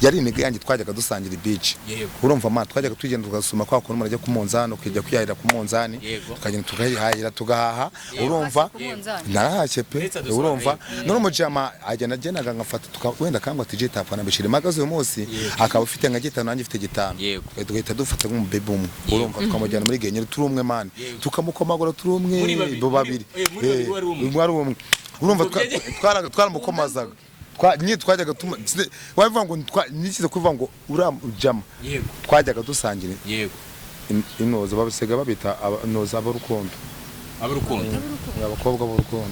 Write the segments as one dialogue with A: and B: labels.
A: Yari intego yanjye, twajyaga dusangira ibici. Urumva man, twajyaga tugenda tugasuma kwa kuntu umuntu ajya ku munzani, ukijya kwiyahira ku munzani, tukagenda tukayihahira, tugahaha, urumva.
B: Ku munzani?
A: Narahashye pe.
C: Ndetse adusobanurire.
A: Urumva, none umujama agenda agendaga ngafata wenda kangwa ati G-Tap na Bishira magaze uyu munsi, akaba ufite nka gitanu, nanjye mfite gitanu. Tugahita dufata nk'umubebe umwe, urumva, tukamujyana muri genyeri turi umwe man, tukamukomagura turi umwe.
C: Muri babiri,
A: bo babiri.
C: muri babiri wari umwe.
A: Wari umwe, urumva.
C: Ubwo
A: Twaramukomazaga. Nyine twajyaga wabivuga ngo nikize kuvuga ngo uriya jama twajyaga dusangira inoza babisiga babita inoza ab'urukundo.
C: Ab'urukundo.
A: Abakobwa b'urukundo.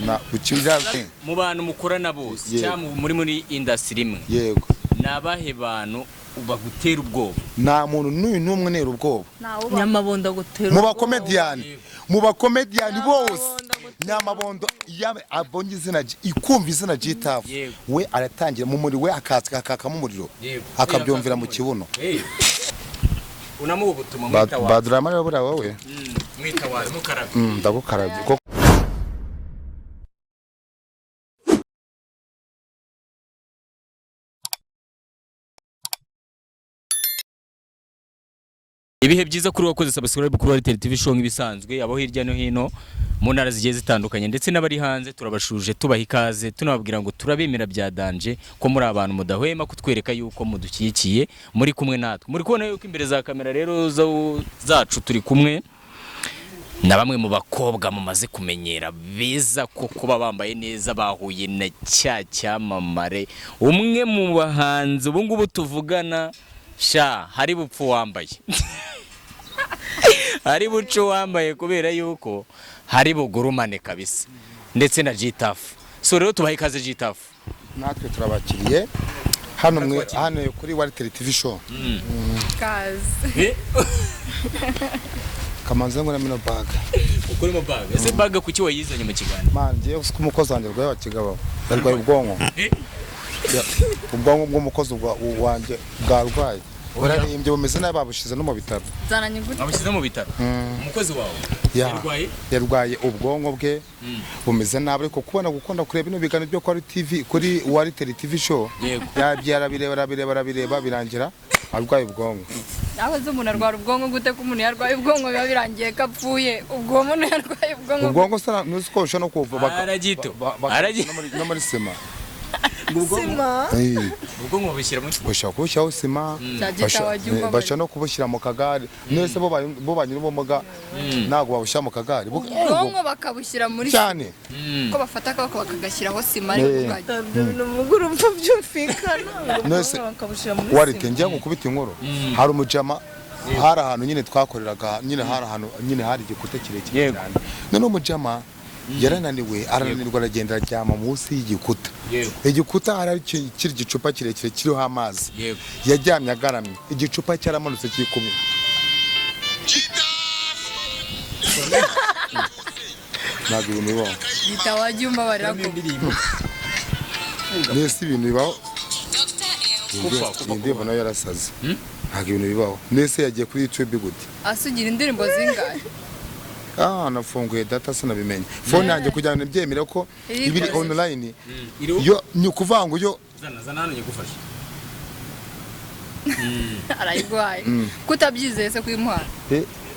A: Na ukiza.
C: Mu bantu mukorana bose cyangwa muri industry imwe, ni abahe bantu bagutera ubwoba?
A: Nta muntu n'uyu n'umwe nera ubwoba.
D: Nyamabondo gutera
A: Mu
D: ubwoba.
A: bakomediyani, mu bakomediyani bose, Nyamabondo iyo abonye izina ikumva izina G-Taf, we aratangira mu muriro, we akakamo umuriro, akabyumvira mu kibuno.
C: Unamuha ubutumwa mwitawaza.
A: Badrama rero buriya wowe
C: Mwitawaza mukarabye.
A: Ndagukarabye kuko
C: Ibihe byiza kuri wakoze subscribe kuri Airtel TV Show nk'ibisanzwe, abo hirya no hino mu ntara zigiye zitandukanye ndetse n'abari hanze, turabashuje, tubaha ikaze, tunababwira ngo turabemera bya danger, ko muri abantu mudahwema kutwereka yuko mudushyigikiye, muri kumwe natwe. Muri kubona yuko imbere za kamera rero zacu turi kumwe na bamwe mu bakobwa mumaze kumenyera, beza ko kuba bambaye neza, bahuye na cya cyamamare, umwe mu bahanzi ubu ngubu tuvugana. Sha, hari bupfu wambaye, hari buco wambaye, kubera yuko hari bugurumane kabisa, ndetse na G-Taf. So rero tubahe ikaze, G-Taf.
A: Natwe turabakiriye hano mwe hano kuri Walter TV Show.
B: Kaze.
A: Kamanze ngo na mino bag.
C: Ukurimo bag ese? Bag kuki wayizanye mu kiganiro?
A: Man, ngiye ko umukozi wanjye arwaye, bakigabo yarwaye ubwonko. Ubwonko bw'umukozi wanjye bwarwaye, burarembye, bumeze nabi, babushize no mu bitaro.
B: Zananye gute?
C: Amushyize mu bitaro umukozi wawe?
A: Ya.
C: Yarwaye?
A: Yarwaye ubwonko bwe bumeze nabi, ariko kubona gukunda kureba bino biganiro byo kuri TV, kuri Walter TV Show, yarabireba, arabireba, arabireba, birangira arwaye ubwonko.
B: Aho se umuntu arwara ubwonko gute? Ko umuntu yarwaye ubwonko biba birangiye ko apfuye, ubwo uwo muntu yarwaye ubwonko?
A: Ubwonko se ntuzi ko bushobora no kuva
C: Aragito.
A: No muri sima.
D: Sima.
C: Ubwonko babushyira mu
A: Bashobora kubushyiraho sima.
B: Cya gitabo wajya umva.
A: Bashobora no kubushyira mu kagare. Nese bo ba nyir'ubumuga ntabwo babushyira mu kagare?
B: Ubwonko bakabushyira muri
A: Cyane.
B: ko bafata akaboko bakagashyiraho sima, ariko bwajya
D: Ibyo bintu mugo urumva byumvikana ngo
A: Nese
D: ubwonko bakabushyira muri
A: warite
D: sima.
A: Ngiye gukubita inkuru. Hari umujama, hari ahantu nyine twakoreraga, nyine hari ahantu nyine hari igikuta kirekire cyane. None umujama yarananiwe, arananirwa, aragenda aryama munsi y'igikuta. Igikuta hari kiri igicupa kirekire kiriho amazi. Yaryamye agaramye, igicupa cyaramanutse kikubye. Ntabwo ibintu bibaho.
B: Gita, wajya umbabarira ko
A: Nese ibintu bibaho?
C: Kufa, kufa,
A: Iyi ndirimbo nayo yarasaze. Ntabwo ibintu bibaho. Nese yagiye kuri YouTube gute?
B: Asugira indirimbo zingahe?
A: Ah, nafunguye data sinabimenya, phone yanjye kugira ngo nibyemere ko
B: Iri
A: ibiri
B: ikoresha.
A: online.
C: Iriho?
A: Yo ni ukuvuga ngo yo
C: Zana, zana hano nyigufashe.
B: Arayiguhaye kutabyizeye se kuyimuha?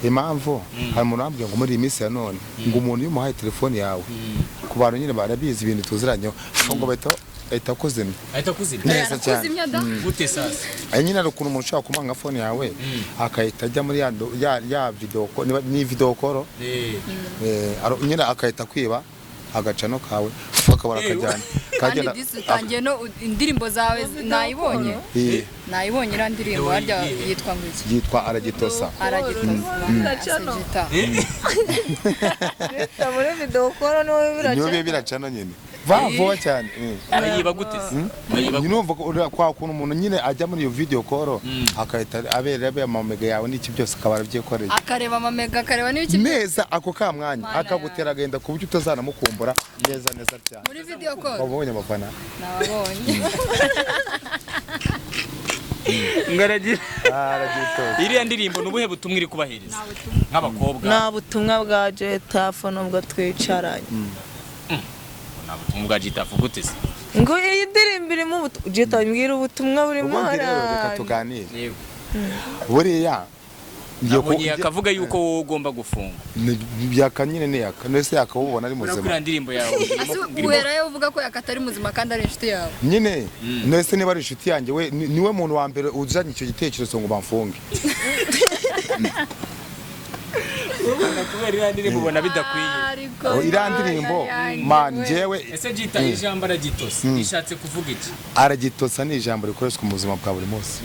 A: Impamvu hari umuntu wambwiye ngo muri iyi minsi ya none ngo umuntu iyo umuhaye telefone yawe, ku bantu nyine barabizi ibintu tuziranyeho, ngo bahita kuzimya.
C: Ahita kuzimya?
A: Neza cyane.
B: Kuzimya da.
C: Gute sasa?
A: Ayo nyine hari ukuntu umuntu ushobora kumuha nka phone yawe akahita ajya muri ya video call, niba ni video call, nyine akahita kwiba agacano kawe, akabara akajyana.
B: Kandi
A: Kagenda.
B: disi utangiye no indirimbo zawe nayibonye. Nayibonye iriya ndirimbo harya yitwa ngo iki?
A: Yitwa Aragitosa.
B: Aragitosa.
D: Biracano.
B: Asegita.
D: Muri video call niwe
A: Niyo
D: biracana.
A: biba biracana nyine vuba cyane.
C: Bayiba gute se? Bayiba
A: Nyine urumva ko kwa kuntu umuntu nyine ajya muri iyo video call akahita abera amamega yawe n'iki byose, akaba arabyikoreye.
B: Akareba amamega, akareba n'ibiki.
A: Neza, ako ka mwanya
B: Mana.
A: akagutera agahinda ku buryo utazanamukumbura neza neza cyane.
B: Muri video call.
A: Wabonye abafana?
B: Nababonye.
C: Ngaragira.
A: Aragitosa.
C: Iriya ndirimbo ni ubuhe butumwa iri kubahereza nk'abakobwa?
D: Nta butumwa bwa G-Taf nubwo twicaranye.
C: Nta butumwa bwa G-Taf gute se?
D: Ngo iyi ndirimbo irimo ubutumwa, mbwira ubutumwa burimo.
A: Ubundi rero reka tuganire.
C: Yego.
A: Buriya ngiye
C: Nabonye yakavuga yuko wowe ugomba gufunga.
A: Yaka nyine ni yaka, nese yakawubona ari
C: Kubera ko
A: muzima.
C: iriya ndirimbo yawe irimo
B: Uherayo uvuga ko yakatari muzima kandi ari inshuti yawe.
A: Nyine nese niba ari inshuti yanjye, we niwe muntu wa mbere uzanye icyo gitekerezo ngo bamfunge.
C: Kubera iriya ndirimbo ubona bidakwiye.
B: Ariko
A: Iriya ndirimbo man, njyewe
C: Ese Jita, ijambo aragitose rishatse kuvuga iki?
A: Aragitosa ni ijambo rikoreshwa mu buzima bwa buri munsi.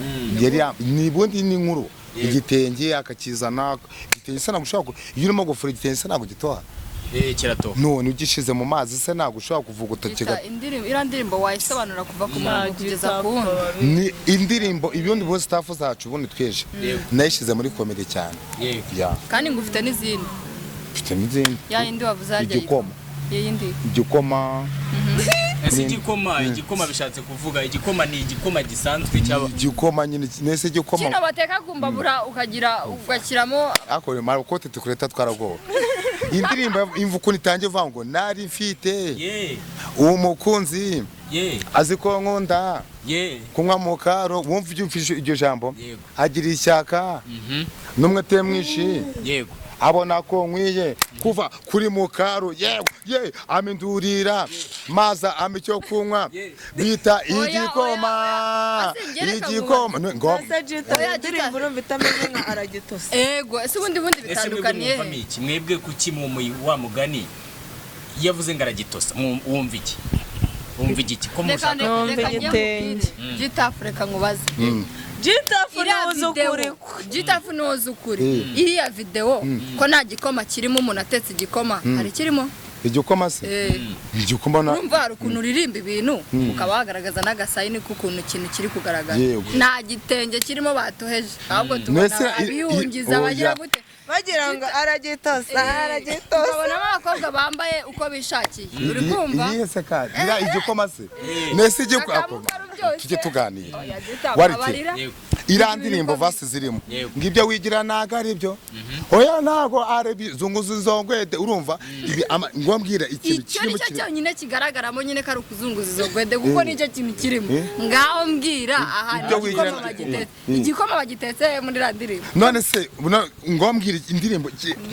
A: Ni ubundi ni inkuru. Igitenge akakizana, igitenge se ntabwo ushobora iyo urimo gufura igitenge se ntabwo gitoha?
C: Kiratoha.
A: None ugishize mu mazi se ntabwo ushobora kuvuguta
B: Jita, indirimbo, iriya ndirimbo wayisobanura kuva ku murongo kugeza ku wundi?
A: Ni indirimbo ibindi bose staff zacu ubundi tweje
C: Yego.
A: nayishize muri comedy cyane.
C: Yego.
A: Ya.
B: Kandi ngo ufite n'izindi.
A: Mfite n'izindi.
B: Ya yindi wavuze harya
A: Igikoma.
B: Yindi.
A: Igikoma.
C: Ese igikoma bishatse kuvuga, igikoma ni igikoma gisanzwe cyaba
A: Igikoma nyine, nese igikoma
B: Kino bateka ku mbabura ukagira ugashyiramo.
A: Ako mara kote tukureta twaragowe. Indirimbo imva ukuntu itangiye ivuga ngo nari mfite
C: ye
A: umukunzi
C: ye
A: azi ko nkunda
C: ye
A: kunywa mu karo, wumva ibyo umvise iryo jambo.
C: Yego.
A: Agira ishyaka n'umwete mwinshi,
C: yego
A: abona ko nkwiye kuva kuri mukaro, yewe ye amindurira maza ama icyo kunywa bita
B: Oya,
A: igikoma.
B: Oya, oya. Ase, ngereka
A: Igikoma ngo
D: Ese Jita,
B: Oya,
D: indirimbo urumva itameze nka aragitose?
B: Ego, ese ubundi
C: Ese mwebwe
B: bitandukaniye
C: mwumvamo
B: he?
C: iki? Mwebwe kuki mu wa mugani iyo avuze ngo aragitosa wumva iki? Wumva igiki ko
B: Reka
C: mushaka?
D: Numva
B: reka njye
D: igitenge.
B: nkubwire. Jita, reka nkubaze.
D: Jita,
B: Iriya
D: niwoza
B: video
D: ukuri.
B: Jita, niwoza ukuri. Iriya video ko nta gikoma kirimo, umuntu atetse igikoma hari kirimo?
A: Igikoma se? Igikoma na
B: Urumva hari ukuntu uririmba ibintu ukaba wagaragaza n'agasayini k'ukuntu ikintu kiri kugaragara.
A: Yego.
B: Nta gitenge kirimo batoheje, ahubwo tubona
A: Mwese
B: abihungiza bagira
A: oya.
B: gute?
D: Bagira ngo aragitosa, aragitosa.
B: Ukabonamo abakobwa bambaye uko bishakiye, uri kumva?
A: Iyihe se kandi? Iriya igikoma se, nese igikoma
B: Akamukara byose.
A: tujye tuganira.
B: Oya, Jita,
A: Warite.
B: abarira.
C: Yego.
A: Iriya ndirimbo vasi zirimo
C: Yego.
A: ngo ibyo wigira ntago ari byo, oya ntago ari byo, zunguza izongwede, urumva ibi ngo mbwira ikintu
B: Icyo
A: kirimo
B: nicyo
A: kiri
B: cyonyine kigaragaramo nyine ko ari ukuzunguza izo gwede, kuko nicyo kintu kirimo. Ngaho mbwira ahantu
A: Ibyo wigira-
B: igikoma bagitetse, igikoma bagitetse muri iriya ndirimbo.
A: None se ngo mbwira indirimbo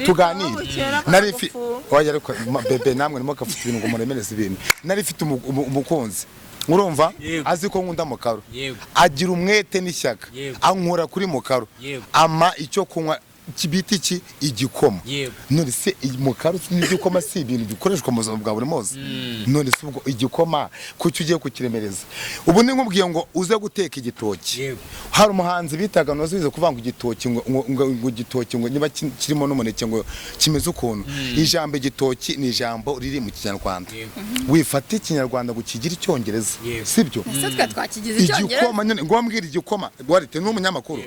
A: tuganire.
D: Bukera
A: Nari fi
D: bakagufunga.
A: Oya, ariko bebe namwe nimo gafite ibintu ngo muremereze ibintu. Nari mfite umukunzi, urumva?
C: Yego.
A: Azi ko nkunda mukaro.
C: Yego.
A: Agira umwete n'ishyaka,
C: Yego.
A: ankura kuri mukaro,
C: Yego.
A: ama icyo kunywa kibita iki? Igikoma.
C: Yego.
A: None se mukaro n'igikoma si ibintu bikoreshwa mu buzima bwa buri munsi? None se ubwo igikoma kuki ugiye kukiremereza? Ubu ni nkubwiye ngo uze guteka igitoki.
C: Yego.
A: Hari umuhanzi bitaga Nozize kuvuga ngo igitoki ngo igitoki ngo niba kirimo n'umuneke ngo kimeze ukuntu. Ijambo igitoki ni ijambo riri mu Kinyarwanda.
C: Yego.
A: Wifata Ikinyarwanda ngo kigire Icyongereza.
C: Yego.
A: Sibyo?
B: Ese twe twakigize Icyongereza?
A: Igikoma nyine, ngo mbwira igikoma warite n'umunyamakuru,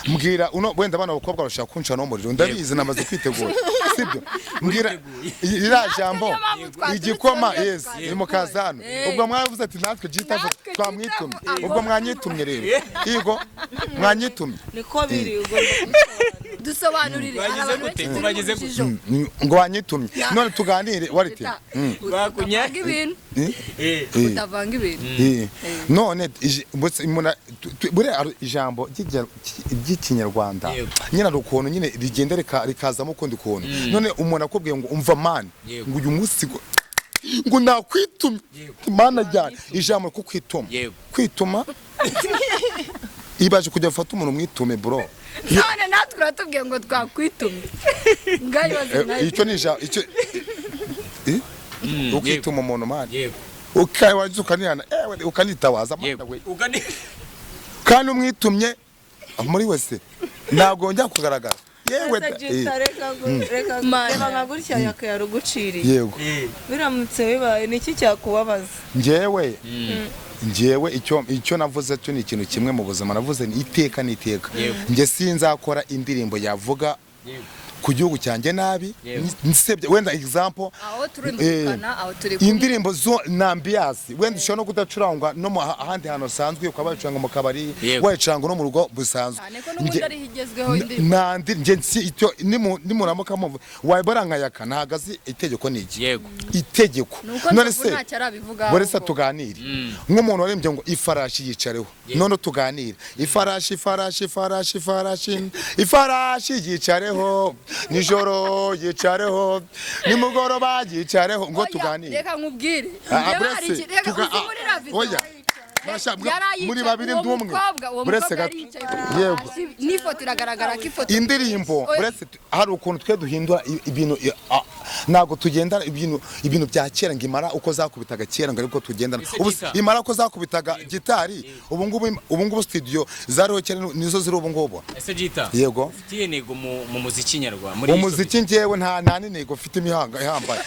A: mbwira uno wenda abana b'abakobwa bashaka kunca no muriro, ndabizi namaze kwitegura, sibyo? Mbwira iriya jambo
B: Niyo mpamvu twaturutse
A: igikoma.
B: hano,
A: Yes,
B: twaturutse.
A: ni mukazano. Ubwo mwavuze ati natwe Jita
B: Natwe
A: twamwitumye.
B: Jita,
A: Ubwo mwanyitumye rero, yego mwanyitumye.
D: Niko biri, ugomba kubisobanura.
B: Dusobanurire. Hari
C: Bagize
B: abantu
C: gute?
B: benshi turi mu
C: Bagize gute?
B: rujijo.
A: Ngo wanyitumye, none tuganire warite.
B: Jita,
C: Bakunya-
B: utavanga ibintu. Utavanga ibintu.
A: None mbese buriya hari ijambo ry'Ikinyarwanda
C: Yego.
A: nyine hari ukuntu nyine rigenda rikazamo ukundi kuntu. None umuntu akubwiye ngo umva man,
C: Yego.
A: ngo uyu munsi ngo nakwitumye.
C: Yego.
A: Mana ryane ijambo ko kwituma.
C: Yego.
A: Kwituma ibaje kujya gufata umuntu mwitume bro.
B: None natwe uratubwiye ngo twakwitumye, ngaho ibaze nawe.
A: Icyo ni ijambo icyo ukituma umuntu man,
C: Yego.
A: ukabanza ukanihana, ewe ukanitabaza mana
C: Yego.
A: we.
C: Ugani
A: Kandi umwitumye muri wese ntabwo njya kugaragara yewe
D: Ese Jita, reka
B: Mana.
D: reba nka gutya yakayaruguciriye.
A: Yego.
D: Biramutse bibaye niki cyakubabaza?
A: Njyewe icyo navuze cyo ni ikintu kimwe mu buzima navuze ni iteka n'iteka.
C: Yego.
A: Njye sinzakora indirimbo yavuga
C: Yego.
A: ku gihugu cyanjye nabi, nsebye wenda example
B: Aho turumvikana, aho turi kumwe.
A: Indirimbo zo na ambiance wenda ushobora no kudacurangwa no mu ahandi hantu hasanzwe, ukaba wayicuranga mu kabari, wayicuranga no mu rugo busanzwe.
B: Cyane ko n'ubundi ariho igezweho indirimbo.
A: Nandi nge nsi icyo nimuramuka mumva wayibara nkayaka, ntabwo azi itegeko ni iki. Itegeko
B: Nuko
A: none
B: Nzovu
A: se
B: ntacyo arabivugaho.
A: Buretse tuganire nk'umuntu warembye ngo ifarashi yicareho, none tuganire ifarashi, ifarashi, ifarashi, ifarashi, ifarashi yicareho nijoro, yicareho nimugoroba, yicareho ngo
B: Oya,
A: tuganire.
B: Reka nkubwire.
A: Ah,
B: Njyewe hari
A: buretse
B: reka uzi muri la video.
A: Oya. Masha,
B: Yari
A: muri
B: ayicaye,
A: babiri
B: uwo
A: ndi umwe.
B: mukobwa, uwo
A: Buretse
B: mukobwa
A: gato.
B: yari yicaye kuri
A: Yego.
B: hasi, n'ifoto iragaragara ko ifoto
A: Indirimbo
B: Oya.
A: uretse hari ukuntu twe duhindura ibintu, ntabwo tugendana ibintu bya kera ngo imara uko zakubitaga kera ngo ariko tugendana
C: Ese
A: ubu
C: gitari?
A: Imara uko zakubitaga gitari, ubu ngubu studio zariho kera nizo ziri ubu ngubu.
C: Ese Jita,
A: Yego.
C: ufitiye intego mu muziki nyarwanda muri
A: Umuziki njyewe nta n'intego mfite imihanga ihambaye.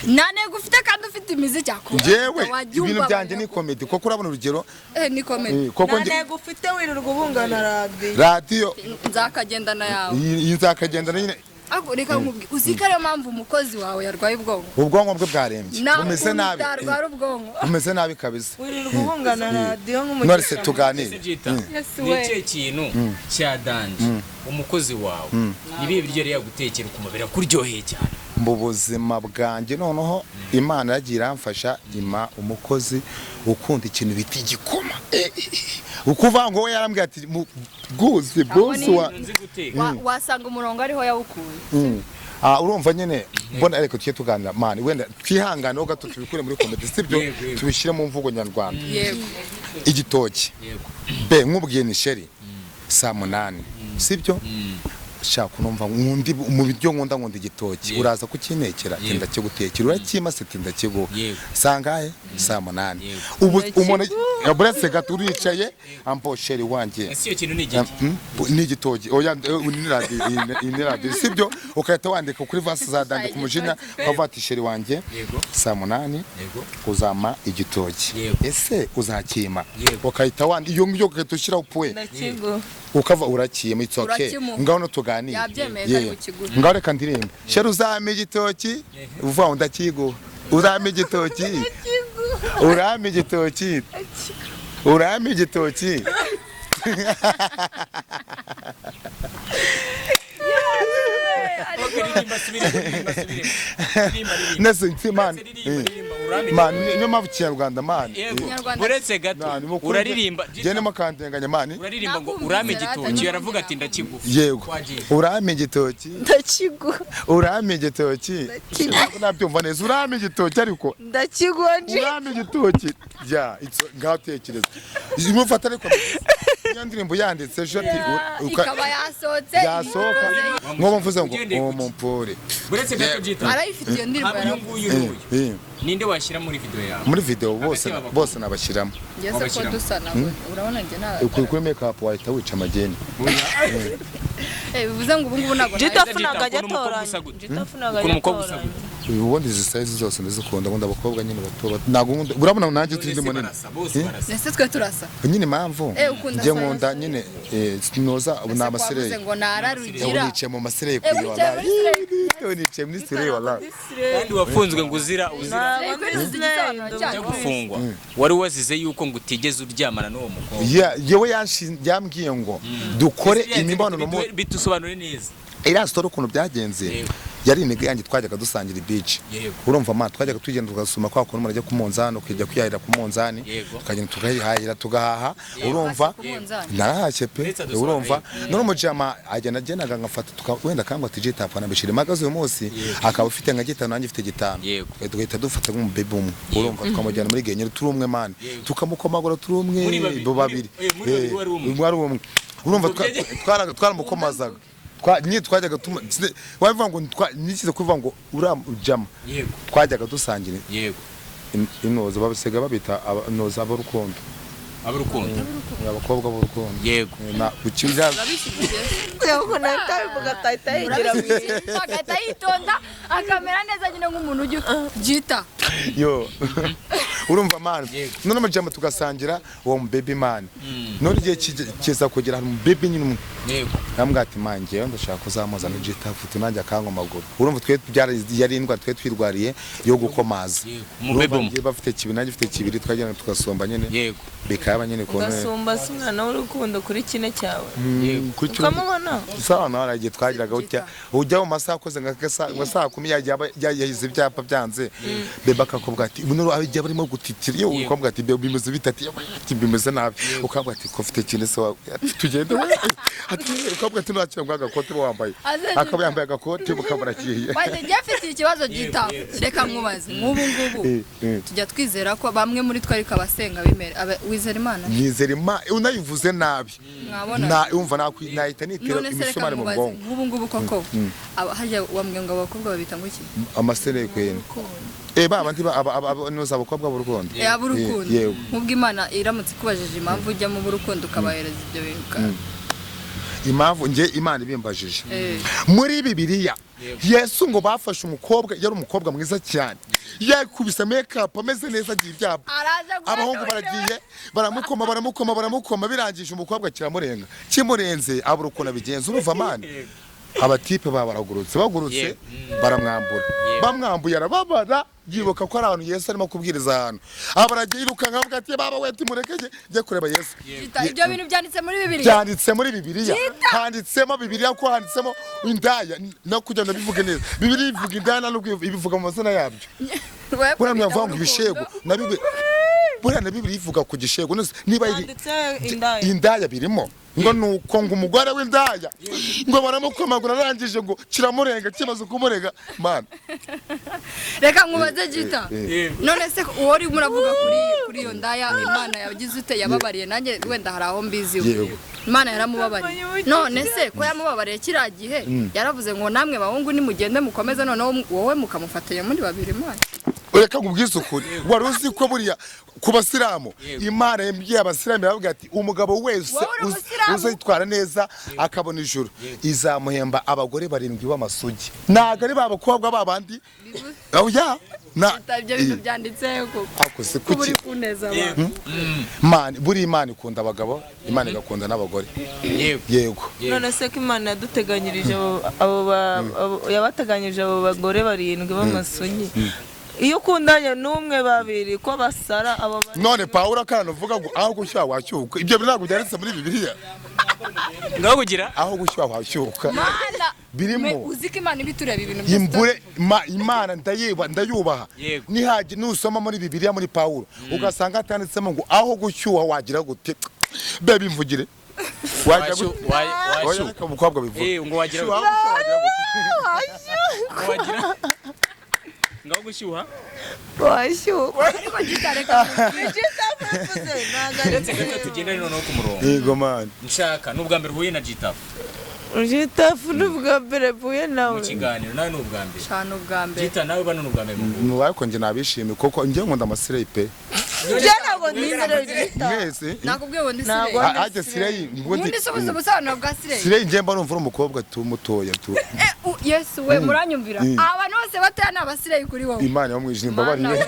B: Nta ntego ufite kandi ufite imiziki akunda.
A: Njyewe ibintu byanjye ni comedy, kuko urabona urugero
B: Ni comedy.
A: Koko
D: Nta ntego ufite, wirirwa ubungana radiyo.
A: Radiyo.
B: Nzakagendana yawe.
A: Iyi nzakagendana nyine.
B: Ariko reka nkubwire, uzi ko ariyo mpamvu umukozi wawe yarwaye ubwonko?
A: Ubwonko bwe bwarembye.
B: Nta
A: Bumeze
B: kuntu
A: nabi.
B: utarwara ubwonko.
A: Bumeze nabi kabisa.
D: Wirirwa ubungana radiyo
A: None se
D: nk'umugisha.
A: tuganire.
C: Ese Jita,
B: Yes,
C: ni
B: we.
C: ikihe kintu cya danger umukozi wawe, ni ibihe biryo yari yagutekera ukumva birakuryoheye cyane?
A: Mu buzima bwanjye noneho Imana yagiye iramfasha ima umukozi ukunda ikintu bita igikoma. Ukuvuga ngo we yarambwiye ati bwuzi bwuzi wa
C: Nzi guteka.
B: Wasanga umurongo ariho yawukuye.
A: Ah, urumva nyine mbona, ariko tujye tuganira man, wenda twihanganeho gato tubikure muri comedy, sibyo?
C: Yego, yego.
A: Tubishyire mu mvugo nyarwanda.
B: Yego.
A: Igitoki. Be nkubwiye ni chéri saa 8, sibyo? Shaka unumva nkundi mu biryo nkunda igitoki. Uraza kukintekera? Tinda kigutekera. Urakima se? Tinda kiguha. Sangahe? Saa 8. Ubu umuntu buretse gato uricaye ampo chéri wanjye.
C: Ese iyo kintu ni igiki?
A: Ni igitoki. Oya, ni radiyo, iyi ni radiyo, sibyo? Ugahita wandika kuri vasi za dande ku mujinya, ukavuga ati chéri wanjye, saa 8 uzampa igitoki. Ese uzakima? Ukahita wandika iyo ngiyo, ugahita ushyiraho puwe.
D: Ndakiguha.
A: Ukava urakima, it's okay.
B: Urakimuha.
A: Ngaho no tuganire.
B: Yabyemeye ko ari bukigure.
A: Ngaho reka ndirimbe: chéri uzampa igitoki, uvuga ngo ndakiguha, uzampa igitoki, urampa igitoki, urampa igitoki.
C: Okay, ririmba, subiremo, ririmba, subiremo. Ririmba, ririmba.
A: Nese nsi man.
C: Ririmba, ririmba, urampa
A: Man, niyo mpamvu Ikinyarwanda man.
B: Kinyarwanda.
C: Uretse gato,
A: Nah, ni mukuru.
C: uraririmba.
A: Njye ndimo kandenganya man.
C: Uraririmba ngo
B: Nakumvise
C: urampa
B: rata,
C: igitoki,
B: nyine
C: aravuga ati ndakiguha.
A: Yego.
C: Twagiye.
A: Urampa igitoki.
D: Ndakiguha.
A: Urampa igitoki. Ntabwo nabyumva neza, urampa igitoki ariko.
D: Ndakiguha nji.
A: Urampa igitoki ya ngaho tekereza imufata, ariko iyo ndirimbo yanditse ejo ati
B: Ikaba yasohotse.
A: Yasohoka nk'ubu mvuze ngo
C: Ugendeye ku ki?
A: umumpore.
C: Uretse gato Jita,
B: Arayifite iyo ndirimbo.
C: haba uyu
B: Yaravuze.
C: nguyu n'uyu, ninde washyira muri video yawe?
A: Muri video bose.
C: Hagati y'abakobwa.
A: Bose nabashyiramo.
B: Njye se ko
C: Wabashyiramo.
B: dusa nawe, urabona njye nta
A: Kuri make up wahita wica amageni.
B: Bivuze ngo ubu ngubu ntabwo
D: Jita
C: Jita,
D: ntabwo ajya
C: ukuntu umukobwa
D: atoranya.
C: usa gute?
D: Jita ntabwo
C: Ukuntu
D: ajya
C: umukobwa usa
D: atoranya.
C: gute?
A: Ubundi izi size zose ndazikunda, nkunda abakobwa nyine bato bato, ntabwo nkunda, urabona nanjye
C: None
A: ndi
C: se
A: munini.
C: barasa, bose barasa.
B: Ese twe turasa?
A: Nyine impamvu
B: Ukunda
A: njye
B: size.
A: nkunda nyine noza ubu ni
B: Ese ko
A: amasereye.
B: wavuze ngo nararugira?
A: Nicaye mu masereye kuri
B: Wicaye
A: wallahi.
B: muri sereye.
A: Nicaye muri sereye wallahi.
C: Kandi wafunzwe ngo uzira
B: Sereye kuri uzi igisobanuro
C: ujya
B: cyayo?
C: gufungwa wari wazize yuko ngo utigeze uryamana n'uwo mukobwa.
A: Yewe yambwiye ngo dukore imibonano
C: Bitusobanure neza.
A: Iriya story ukuntu byagenze, yari intego yanjye, twajyaga dusangira beach. Urumva ma twajyaga tugenda tugasuma kwa kuntu umuntu ajya ku munzani, ukijya kwihahira ku munzani. Tukagenda tukayihahira, tugahaha, urumva?
B: Ku munzani?
A: Narahashye pe.
C: Ndetse adusobanurire.
A: Urumva none umujama agenda agendaga ngafata wenda akambwira ati jita apana bishira impagaze uyu munsi, akaba ufite nka gitanu nanjye mfite gitanu. Tugahita dufata nk'umubebe umwe, urumva, tukamujyana muri genyeri turi umwe man, tukamukomagura turi umwe.
C: Muri babiri,
A: Bo babiri.
C: muri babiri wari umwe.
A: Wari umwe, urumva, twaramukomazaga. Nyine twajyaga wabivuga ngo nikize kuvuga ngo uriya jama twajyaga dusangira inoza babisiga babita inoza b'urukundo.
C: Ab'urukundo.
A: Abakobwa b'urukundo. Na
B: Urabishyigikiye?
D: Kuko nahita abivuga atahita yigira mu
B: Urabishyigikiye? Agahita yitonda akamera neza nyine nk'umuntu ujya byita.
A: Yo, Urumva man, none amajambo tugasangira uwo mu baby man. None igihe kiza kugera hari mu baby nyine umwe.
C: Yego.
A: Namubwira ati man, njyewe ndashaka kuzamuza na G-Taff nanjye akankomagura. Urumva twe yari indwara twe twirwariye yo gukomaza.
C: Yego. Mu baby umwe.
A: Urumva bafite kibiri nanjye mfite kibiri, twagenda tugasomba nyine.
C: Yego.
A: Bikaba nyine kubona.
D: Ugasumba se umwana w'urukundo kuri kine cyawe?
C: Yego.
D: Ukamubona?
A: Sawa, nawe igihe twagiraga utya ujya mu masaha akoze nka saa kumi yagiye yahize ibyapa byanze, bebe akakubwira ati buno ajya barimo gutitira iyo ukambwira ati bebe bimeze bite, ati ati bimeze nabi, ukambwira ati ko ufite kintu se tugende we, ati ukambwira ati ntakira ngo agakote wambaye, akaba yambaye agakote bukabura kiye.
B: Waje njye afite ikibazo gita, reka nkubaze nk'ubu ngubu tujya twizera ko bamwe muri twe ariko abasenga bimera wizera Imana?
A: Nizera Imana unayivuze nabi na umva nahita nitera imisumari mu bwonko.
B: Nk'ubu ngubu koko harya wambwiye ngo abakobwa babita ngo iki?
A: Amasere kwene. Baba ndi aba abakobwa b'urukundo.
B: Ab'urukundo. Nk'ubwo Imana iramutse ikubajije impamvu ujya mu burukundo ukabahereza ibyo bintu.
A: Impamvu nge Imana ibimbajije. Muri Bibiliya Yesu ngo bafashe umukobwa, yari umukobwa mwiza cyane, yakubise make-up ameze neza agiye ibyapa, abahungu baragiye baramukoma baramukoma baramukoma, birangije umukobwa kiramurenga, kimurenze abura ukuntu abigenza. Urumva man, abatipe babaragurutse bagurutse baramwambura, bamwambuye arababara, yibuka ko ari ahantu Yesu arimo kubwiriza ahantu, abaragiye yirukanka avuga ati baba we timureke njye kureba Yesu.
B: Ibyo bintu byanditse muri Bibiliya,
A: byanditse muri Bibiliya, handitsemo Bibiliya ko handitsemo indaya, no kugira ngo bivuge neza Bibiliya ivuga indaya nubwo ibivuga mu mazina yabyo. Buriya mwavuga ngo ibishego na Bibiliya, buriya na Bibiliya ivuga ku gishego niba indaya birimo ngo nuko ngo umugore w'indaya ngo baramukomagura arangije ngo kiramurenga kimaze kumurenga man.
B: Reka nkubaze Gita, none se uwo uri muravuga kuri iyo ndaya Imana yagize ute yababariye? Nanjye wenda hari aho mbiziho Imana yaramubabariye, none se ko yamubabariye kiriya gihe yaravuze ngo namwe bahungu nimugende mukomeze, noneho wowe mukamufatanya muri babiri Imana.
A: Reka nkubwize ukuri, wari uzi ko buriya ku basilamu Imana yambwiye abasilamu iravuga ati umugabo wese uzitwara neza akabona ijuru izamuhemba abagore barindwi b'amasugi. Ntabwo ari babakobwa babandi oya na
B: ibyo bintu byanditse
A: ko uri
B: kuneza abantu.
A: Man, buri Imana ikunda abagabo, Imana igakunda n'abagore. Yego.
D: None se ko Imana yaduteganyirije abo yabateganyirije abo bagore barindwi b'amasugi, iyo ukundanye n'umwe babiri ko basara abo.
A: None Paulo akana uvuga ngo aho gushyuha washyuka, ibyo ntabwo byanditse muri Bibiliya.
C: Ngaho kugira
A: aho gushyuha washyuka birimo.
B: Uzi ko Imana ibitureba ibintu byose.
A: Imbure Imana ndayubaha. Nihaje nusoma muri Bibiliya muri Paulo ugasanga atanditsemo ngo aho gushyuha wagira gute, bebe imvugire wagira gute, washyuka umukobwa bivuga
C: ngo wagira wagira ngaho gushyuha
D: washyuka.
B: Ariko Gita reka
C: ndetse gato tugenda noneho ku murongo.
A: Yego man,
C: nshaka n'ubwa mbere uhuye na G-Taff.
D: G-Taff n'ubwa mbere mpuye nawe
C: mu kiganiro, nawe n'ubwa mbere
B: cyane ubwa mbere.
C: Gita nawe bano n'ubwa mbere mu
A: nubaye ko nje nabishimiye koko ngiye nkunda amasirey pe.
D: Nje ntabwo nizere Gita.
A: Mwese
B: nakubwiye ngo ndi sirey.
A: Ajye sirey
B: ubundi se ubusobanuro bwa sirey.
A: Sirey ngiye mba numva umukobwa tu mutoya tu.
B: Yesu we muranyumvira abantu bose batoya ni abasirey kuri wowe.
A: Imana yo mwijini mbabariye.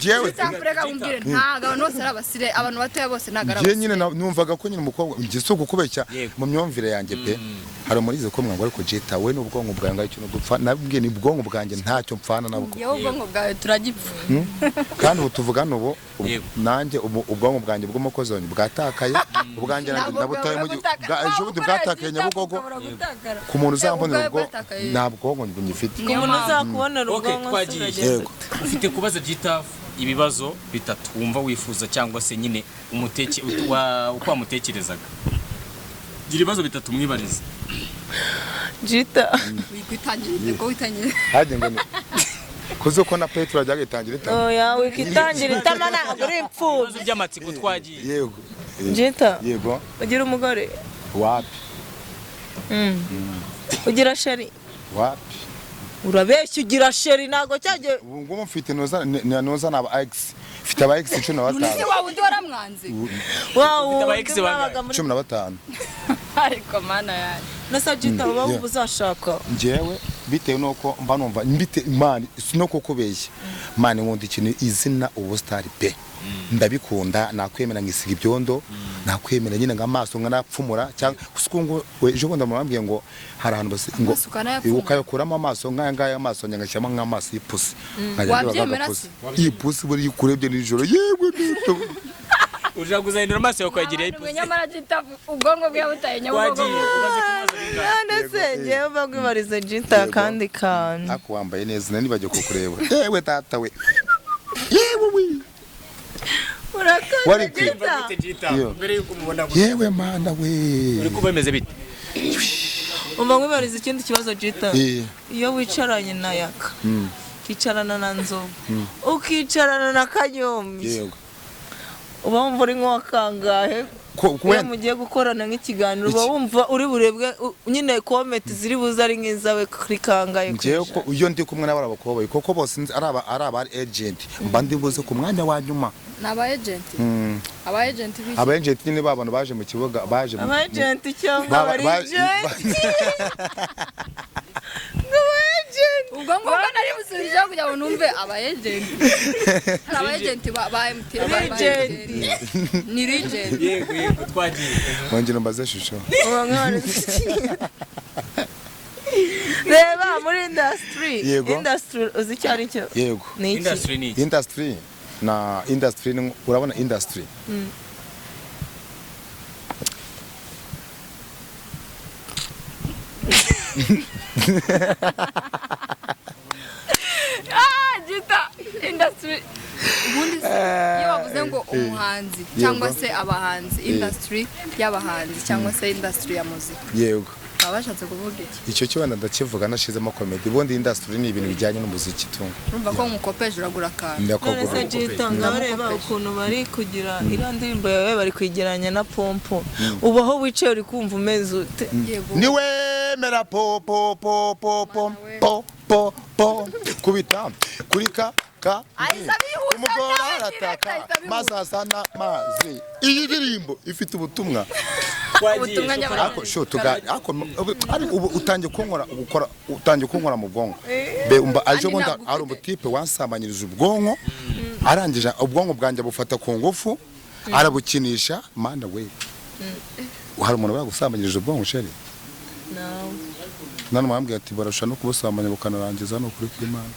A: Jewe
B: Reka umbwire ntago abantu bose ari abasirey, abantu batoya bose ntago ari
A: abasirey. Nyine numvaga ko nyine umukobwa ngiye si ukubeshya mu myumvire yanjye pe. Hari umurize ko mwango ariko Gita we n'ubwonko bwawe ngaho ikintu dupfa, nabwiye ni ubwonko bwanjye ntacyo mpfana nabwo.
B: Yewe ubwonko bwawe turagipfa.
A: Kandi ubu tuvugana ubu nanjye ubwonko bwanjye bw'umukozi wanjye bwatakaye, ubwanjye ndabutaye mu ejo bundi bwatakaye Nyabugogo. Ku muntu uzambonera ubwo nta bwonko ngifite.
D: Ku muntu uzakubonera ubwonko
C: twagiye. Ufite kubaza G-Taff ibibazo bitatu wumva wifuza cyangwa se nyine umuteke uko wamutekerezaga. Gira ibibazo bitatu mwibarize.
D: Gita
B: witangira ko witangira.
A: Haje ngo kuzo ko na Petro ajya gitangira itama.
D: Oya wikitangira itama ntabwo uri imfubyi.
C: Ibibazo by'amatsiko twagiye.
A: Yego.
D: Gita.
A: Yego.
D: Ugira umugore?
A: Wapi?
D: Ugira sheri?
A: Wapi?
D: Urabeshya ugira sheri ntago cyagiye.
A: Ubu ngubu mfite noza naba ex. Mfite aba ex 15.
B: None se wawe undi waramwanze?
D: Wawe
C: aba ex bangahe?
A: 15.
B: Ariko mana yanjye.
D: Nasa Jita, uba wumva uzashaka?
A: Njyewe bitewe nuko mba numva mbite man, no kukubeshya man, nkunda ikintu izina ubusitari pe, ndabikunda. Nakwemera ngisiga ibyondo, nakwemera nyine ngamaso nkanapfumura, cyangwa kuko ngo ejo bundi murambwiye ngo hari ahantu basi ngo
B: Amaso ukanayapfumura?
A: Ukayakuramo amaso nk'aya ngaya, amaso ngashyiramo nk'amaso y'ipusi, nkajya ndeba
B: Wabyemera
A: nk'agapusi.
B: se?
A: Iyi pusi buriya ukurebye nijoro, yewe nito.
C: Ushaka kuzahindura amaso yawe ukayagira
B: Abantu nyamara Jita ubwonko bwe butaye nyabugogo.
C: Twagiye, umaze kumubaza bingahe?
D: None se ngewe mba nkwibariza Jita akandi kantu.
A: Ako wambaye neza, nari nibagiwe kukureba. Yewe data we, yewe we.
D: Urakoze.
A: Wari kwe.
D: Jita.
C: Bite Jita,
A: Iyo.
C: mbere yuko umubona gutya.
A: Yewe mana we.
C: Uri kuba bimeze bite?
D: Umva nkwibariza ikindi kibazo, Jita. Iyo wicaranye na Yaka, ukicarana na Nzovu, ukicarana na Kanyombya, uba wumva uri nk'uwa kangahe?
A: Ko
D: Iyo mugiye gukorana nk'ikiganiro, uba wumva uri burebwe nyine comment ziri buze ari nk'izawe kuri kangahe ku
A: Njyewe ko
D: ijana?
A: iyo ndi kumwe n'abari abakobwa, kuko bose nzi ari aba agent, mba ndi buze ku mwanya wa nyuma.
B: Ni aba agent. Aba agent b'iki?
A: Aba agent nyine ba bantu baje mu kibuga, baje
D: Aba agent cyangwa abari agent ngo aba agent.
B: Ubwo ngubwo nari busubijeho kugira ngo numve aba agent. Hari aba agent ba MTN, ba
D: Agent.
B: MTN. Ni legend.
C: Yego, twagiye.
A: Wongera umbaze shusho.
D: Uba nkwibariza, reba muri industry.
A: Yego.
D: Industry uzi icyo ari cyo?
A: Yego.
D: Ni iki?
C: Industry ni iki?
A: Industry na industry urabona industry.
B: Ah, Jita, industry. Ubundi se iyo bavuze ngo umuhanzi cyangwa se abahanzi, industry y'abahanzi cyangwa se industry ya muzika, baba bashatse kuvuga iki?
A: Icyo cyo wenda ndakivuga nashizemo comedy. Ubundi industry ni ibintu bijyanye n'umuziki tu.
B: Urumva ko nkukopeje, uragura akantu.
D: None
A: Ndakagura.
D: se Jita, ngaho reba ukuntu bari kugira iriya ndirimbo yawe, bari kwegeranya na Pompo, ubu aho wicaye uri kumva umeze ute?
B: Yego.
A: Niwemera po po po po po po po po kubita kuri ka ka.
B: Ahise abihuza
A: Umugore
B: nawe,
A: arataka
B: direct ahise abihuza.
A: maze asa n'amazi. Iyi ndirimbo ifite ubutumwa.
C: Twagiye.
B: Ubutumwa nyamara.
A: Ako sho tuga ako, ariko ubu utangiye kunkora gukora, utangiye kunkora mu bwonko be umba aje
B: Kandi
A: bundi
B: ntabwo
A: ari
B: ufite.
A: Umutipe wansambanyirije ubwonko, arangije ubwonko bwanjye bufata ku ngufu arabukinisha. Mana we, hari umuntu bagusambanyirije ubwonko, chérie?
D: Nawe.
A: None mwambwiye ati barashobora no kubusambanya bukanarangiza. Ni ukuri kw'Imana,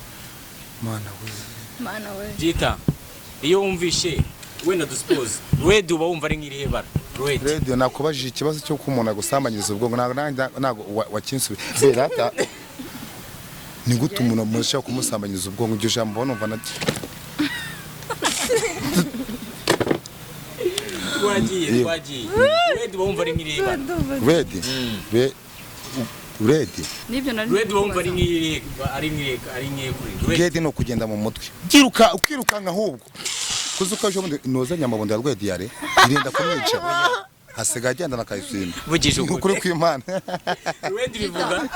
A: Mana we.
B: Mana we.
C: Jita, iyo wumvishe wenda dusipoze red, uba wumva ari nk'irihe bara red?
A: Radio, nakubajije ikibazo cy'uko umuntu agusambanyiriza ubwonko, ntabwo wakinsubiye. Berata, ni gute umuntu mushobora kumusambanyiriza ubwonko? Iryo jambo numva na
C: Twagiye.
A: Yego.
C: Twagiye. Red uba wumva ari nk'irihe bara?
A: Red be red.
B: Nibyo nari.
C: Red uba wumva ari nk'irihe, ari nk'iyihe kuri red?
A: Red ni ukugenda mu mutwe byiruka, ukirukanka ahubwo kuzi uko ejo bundi noza nyamabundo ya rwediyare irinda kumwica, hasigaye agenda na kayisima.
C: Vugije ukuri.
A: Ukuri kw'Imana.
C: Red bivuga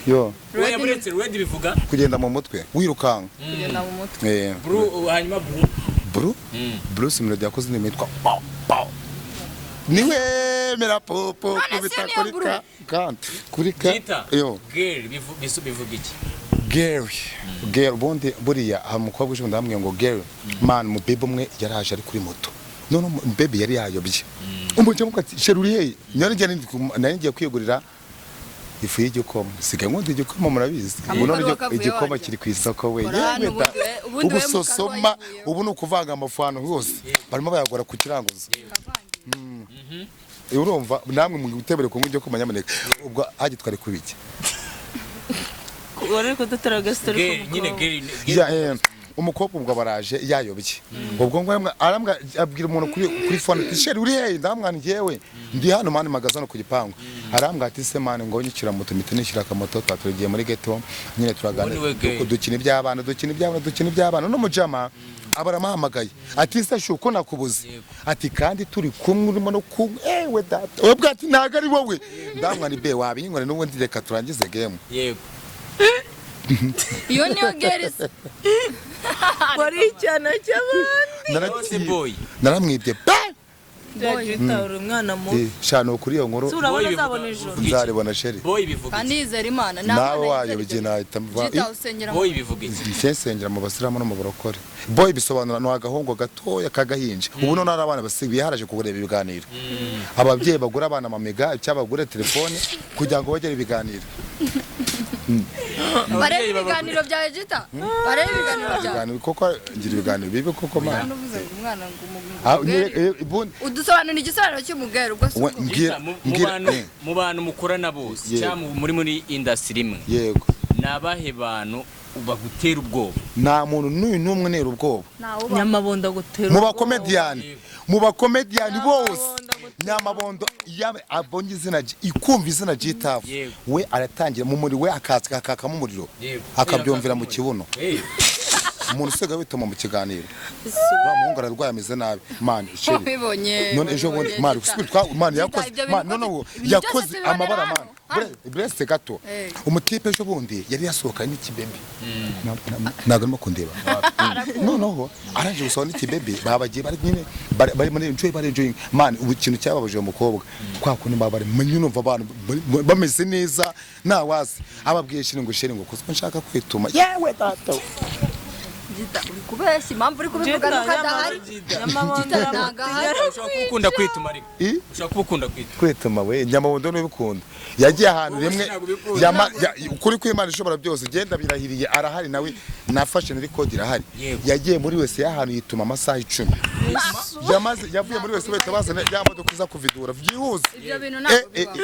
A: Yo.
C: Oya, buretse, red bivuga
A: Kugenda mu mutwe wirukanka.
B: Kugenda mu mutwe.
C: Blue, hanyuma blue?
A: Blue, Bruce Melody yakoze indirimbo yitwa Pow Pow, niwemera popo
B: None se
A: kubita
B: niyo
A: kuri
B: Blue?
A: ka kandi kuri ka.
C: Jita.
A: Yo.
C: Girl bivuga iki?
A: Gary, Gary, ubundi buriya hari umukobwa uje ndamubwira ngo Gary man, mu baby umwe yaraje ari kuri moto, none baby yari yayobye, umujya muko ati: "Chérie, uri hehe?" Nari ngiye kwigurira ifu y'igikoma, sigaye nkunda igikoma, murabizi. Ubu none
B: Karuwa kavuye
A: igikoma
B: wajya.
A: kiri ku isoko we.
B: Kora hano.
A: Yewe da.
B: Ubundi
A: Ubu
B: we mu karuwa
A: sosoma
B: yivuyeho.
A: Ubu ni ukuvanga amafu ahantu hose, barimo bayagura ku kiranguzo. Urumva namwe mutebere kunywa igikoma nyamuneka. Ubwo hagitware kubiki?
D: Wari uri kudutera agastori.
C: Girl nyine, girl.
A: Ya, umukobwa ubwo baraje yayobye, ubwo ngo arambwa abwira umuntu kuri phone ati: "Chérie, uri hehe?" Ndamwana: "Njyewe ndi hano man, magaze hano ku gipangu." Arambwa ati: "Se man, ngo nyishyura moto." Mpita nishyura akamoto, tugiye muri ghetto nyine turaganira.
C: Uwo ni we gay.
A: Dukina iby'abana, dukina iby'abana, dukina iby'abana n'umujama aba aramuhamagaye ati: "Se shu, ko nakubuze?" Ati: "Kandi turi kumwe, urimo no kunywa." Ewe data we, bwa ati: "Ntago ari wowe." Ndamwana: "Be wabinkore n'ubundi, reka turangize game."
C: Yego.
B: Iyo niyo girl se?
D: Wari icyana cy'abandi.
C: Rose boy.
A: Naramwibye pe.
D: Jita uri umwana mubi.
A: Shano kuri iyo nkuru
D: urabona azabona ijoro.
A: Nzaribona sheri.
C: Boy bivuga.
B: Kandi yizera Imana
A: nawe wayo bigena ahita
B: Jita usengera.
C: Boy bivuga iki?
A: Nsengera mu basilamu no mu barokore. Boy bisobanura no agahungo gatoya kagahinja. Ubu none ari abana basibiye haraje kugureba ibiganiro. Ababyeyi bagura abana amamega cyangwa bagure telefone kugira ngo bagere ibiganiro.
B: Barebe ibiganiro bya Jita. Barebe ibiganiro bya.
A: Koko ngira ibiganiro bibi koko mana.
B: Umwana ngo udusobanura igisobanuro cy'umugero ubwo
C: mu bantu mukorana bose cyangwa muri industry imwe.
A: Yego.
C: Nabahe bantu bagutera ubwoba?
A: Nta muntu n'uyu n'umwe nera ubwoba.
D: Nyamabondo gutera
A: ubwoba. Mu bakomedian bose Nyamabondo abonye izina ikumva izina Gitafu we aratangira mu muri we akakamo umuriro akabyumvira mu kibuno. Umuntu usigaye wituma mu kiganiro. Wa muhungu ararwaye ameze nabi. Man sheri. None ejo bundi man man yakoze man none yakoze amabara man. Blesse gato. Umutipe ejo bundi yari yasohokanye n'ikibebe. Ntabwo arimo kundeba. Noneho arangije gusohoka n'ikibebe babagiye bari nyine bari muri enjoy bari enjoying. Man ubu ikintu cyababajije umukobwa. Kwa kundi baba bari nyine umva abantu bameze neza nta wazi. Ababwiye sheri ngo sheri ngo kuko nshaka kwituma. Yewe data.
B: Jita uri kubeshya impamvu uri kubivuga nuko adahari.
D: Nyamabondo
C: ushobora kubukunda kwituma ariko. Ushobora kubukunda kwituma.
A: Kwituma we Nyamabondo n'ubikunda. Yagiye ahantu rimwe ukuri kw'Imana ishobora byose genda birahiriye arahari nawe nafashe nari code irahari. Yagiye muri wese y'ahantu yituma amasaha 10. Yamaze yavuye muri wese bahita bazana ya modoka iza kuvidura byihuse.
B: Ibyo bintu ntabwo bibaho.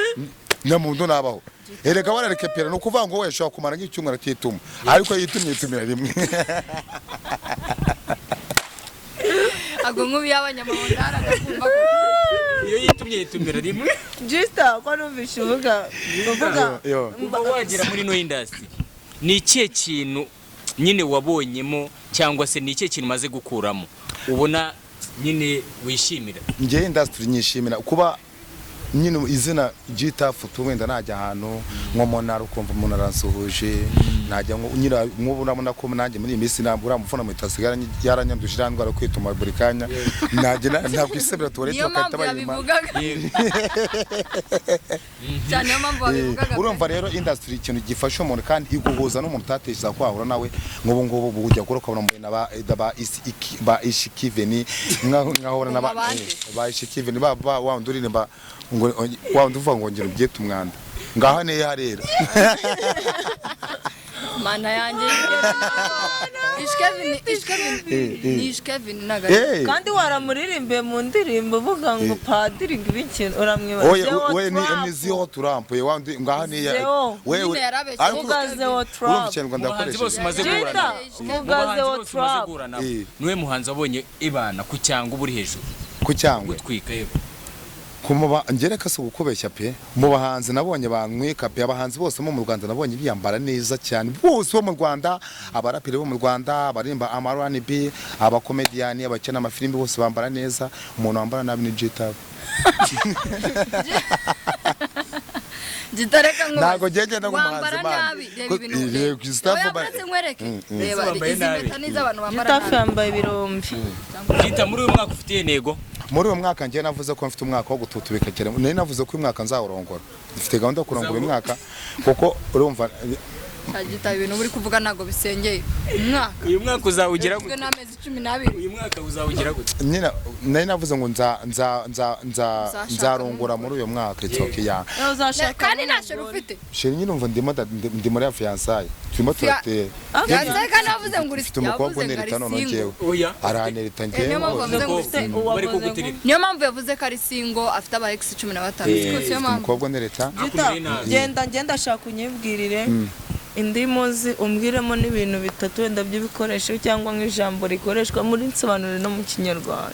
A: Nyamundo nabaho. Erega wararekepera no kuvuga ngo we ashobora kumara nk'icyumweru atituma ariko yitumye yitumira rimwe.
B: Ago nkubi y'abanyamabondo aragakumva
C: iyo yitumye yitumira rimwe.
D: Jita ko numvishe uvuga
C: wagira muri no industry ni ikihe kintu nyine wabonyemo cyangwa se ni ikihe kintu maze gukuramo ubona nyine wishimira?
A: Ngiye industry nyishimira kuba nyine izina Gitafu wenda najya ahantu nko monara ukumva umuntu aransuhuje najya nyira nk'ubu urabona ko nanjye muri iyi minsi ntabwo uramufuna mu itasigara yaranyanduje irandwara kwituma buri kanya najya nakwisebera tuwarete bakahita bayima.
B: Cyane mpamvu babivugaga.
A: Urumva rero industry ikintu gifasha umuntu kandi iguhuza n'umuntu utatekereza ko wahura nawe nk'ubu ngubu ujya gukora ukabona umuntu ba ba Ishikiveni nkahura na ba Ishikiveni ba wa nduririmba ngo wa nduvuga ngo ngira ubyete umwanda ngaho ne yarera
B: mana yanjye Ishkevin naga
D: kandi waramuririmbiye mu ndirimbo uvuga ngo padiri ngibikintu uramwibaza
A: we ni Zeo Trump ye wandi ngaho ne
B: we
D: ugaze Trump
C: ugaze Trump niwe muhanzi wabonye ibana ku cyangwa uburi hejuru
A: ku cyangwa
C: gutwika yego
A: kumuba ngereka se gukubeshya pe mu bahanzi nabonye banyweka pe abahanzi bose mu Rwanda nabonye biyambara neza cyane bose bo mu Rwanda abaraperi bo mu Rwanda abarimba ama R&B abakomedian abakina amafilimi bose bambara neza umuntu wambara nabi ni Gitafu.
B: Gitareka ngo
A: ntago gende ngo umuhanzi
B: nabi reba ibintu nkwereke reba izi mpeta niza abantu bambara
D: Gitafu yambaye ibirombi.
C: Gita muri uyu mwaka ufitiye intego?
A: Muri uyu mwaka ngiye navuze ko mfite umwaka wo gututubika cyane nari navuze ko uyu mwaka nzawurongora dufite gahunda yo kurongora uyu mwaka kuko urumva
B: Gita ibintu uri kuvuga ntago bisengeye umwaka
C: uyu mwaka uzawugira
B: gute n'amezi 12
C: uyu mwaka uzawugira gute
A: nyina nari navuze ngo nza nza nza nza nzarongora muri uyu mwaka it's okay ya
B: kandi nta sheri ufite
A: sheri nyine umva ndimo ndi muri fiançailles turimo turatera
B: fiançailles kandi navuze ngo uri
A: mfite umukobwa unerita none njyewe aranerita njyewe
B: niyo mpamvu yavuze ko ari single afite aba ex 15
A: niyo mpamvu umukobwa unerita
D: genda ngenda ashaka unyibwirire indimu zi umbwiremo n'ibintu bitatu wenda by'ibikoresho cyangwa nk'ijambo rikoreshwa muri nsobanuro no mu Kinyarwanda.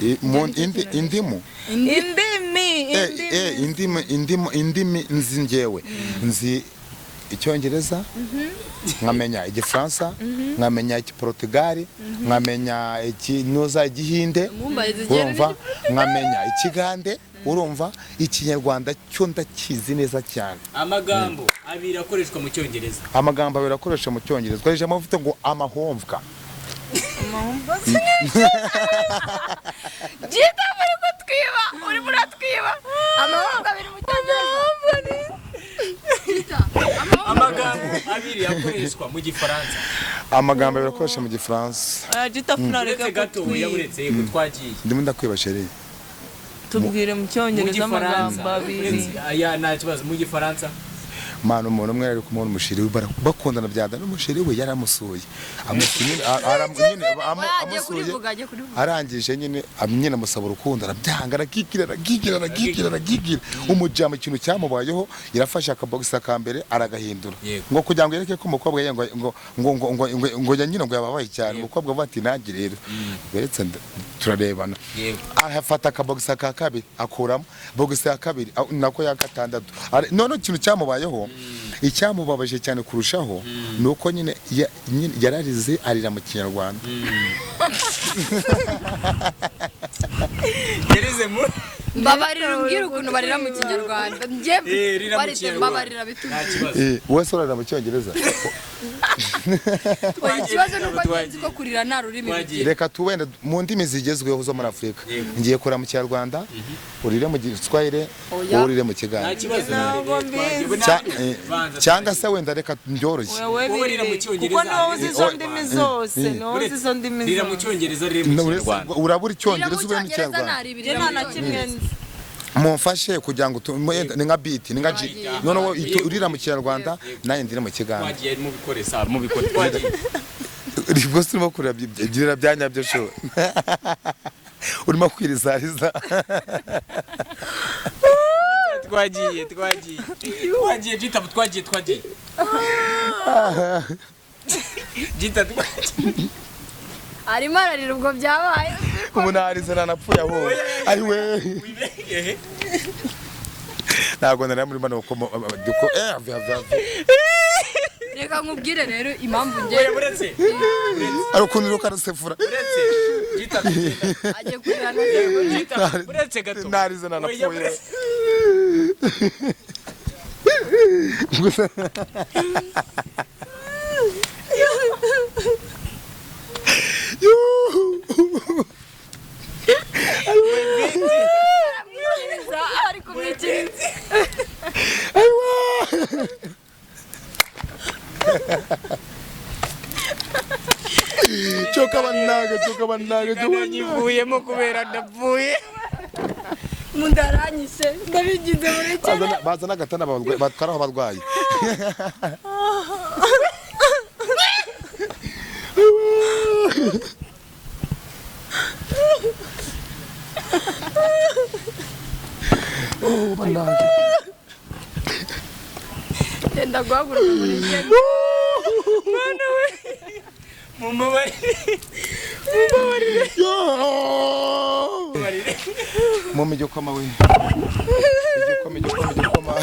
A: Indimu
D: indimi
A: indimu indimi nzi njyewe nzi Icyongereza nkamenya Igifaransa nkamenya Igiportugali nkamenya ikinuza Igihinde urumva nkamenya Ikigande urumva Ikinyarwanda cyo ndakizi neza cyane.
C: Amagambo abiri akoreshwa mu Cyongereza.
A: Amagambo abiri akoreshwa mu Cyongereza kwa ijambo mfite ngo amahomvwa.
B: Amahomvwa. Gita muri kutwiba uri muri
C: abiri akoreshwa mu Gifaransa.
A: Amagambo abiri akoresha mu Gifaransa.
D: Jita
C: Uretse gato uretse yego twagiye.
A: Ndimo ndakwiba chérie.
D: Tubwire mu Cyongereza amagambo abiri.
C: Aya nta kibazo mu Gifaransa.
A: Mwana umuntu umwe ari kumwe n'umushiri we bakundana byada n'umushiri we yaramusuye. Amusuye. Arangije nyine amusaba urukundo arabyanga aragigira. Umujama ikintu cyamubayeho irafasha akabogisa ka mbere aragahindura. Ngo kugira ngo yereke ko umukobwa ye ngo ngo ngo ngo nyine ngo yababaye cyane umukobwa avuga ati nanjye rero. Beretse turarebana. Afata akabogisa ka kabiri akuramo bogisa ya kabiri nako ya gatandatu. None ikintu cyamubayeho icyamubabaje cyane kurushaho nuko nyine yararize arira mu Kinyarwanda.
C: Yarize mu
B: Mbabarira umbwira ukuntu barira mu Kinyarwanda. Nje mbabarira bitubwira.
A: Wese urarira mu Cyongereza.
B: Ikibazo nuko nzi ko kurira nta rurimi.
A: Reka tuwenda mu ndimi zigezweho zo muri Afrika. Ngiye kurira mu Kinyarwanda, urire mu Giswahili, urire mu Kigande. Cyangwa se wenda reka byoroshye.
D: Kuko niwo uzi izo ndimi zose, niwo uzi izo ndimi zose.
C: Rira mu Cyongereza, rira mu Kinyarwanda.
A: Urabura Icyongereza ube mu Kinyarwanda. Mumfashe kugira ngo ni nka beat ni nka G. None urira mu Kinyarwanda nanjye ndira mu Kigande.
C: Twagiye mubikore sa mubikore twagiye.
A: Ubwo urimo kurira byira byanyabyo sho. Urimo kwirizariza.
C: Twagiye Jita twagiye. Jita twagiye.
B: Arimo ararira ubwo byabaye.
A: Umuntu arize nanapfuye aho. Ayiwe. Ntabwo nari muri mano ko duko
B: Reka nkubwire rero impamvu ngiye.
C: Uretse.
A: Ari ukuntu ruka rusefura.
C: Uretse. Jita
B: agiye kurira
C: Jita uretse gato.
A: Narize nanapfuye.
B: Ari kumwikiriza.
A: Choka banaga
C: nyivuyemo kubera ndapfuye.
B: Mundaranyishe ndabigize muri cyane.
A: Bazana agatanda batwaraho abarwayi. Oh banaga.
B: Tenda guhaguruka muri cyane.
C: Mwana we. Mumbabarire.
A: Mumpe igikoma we. Igikoma.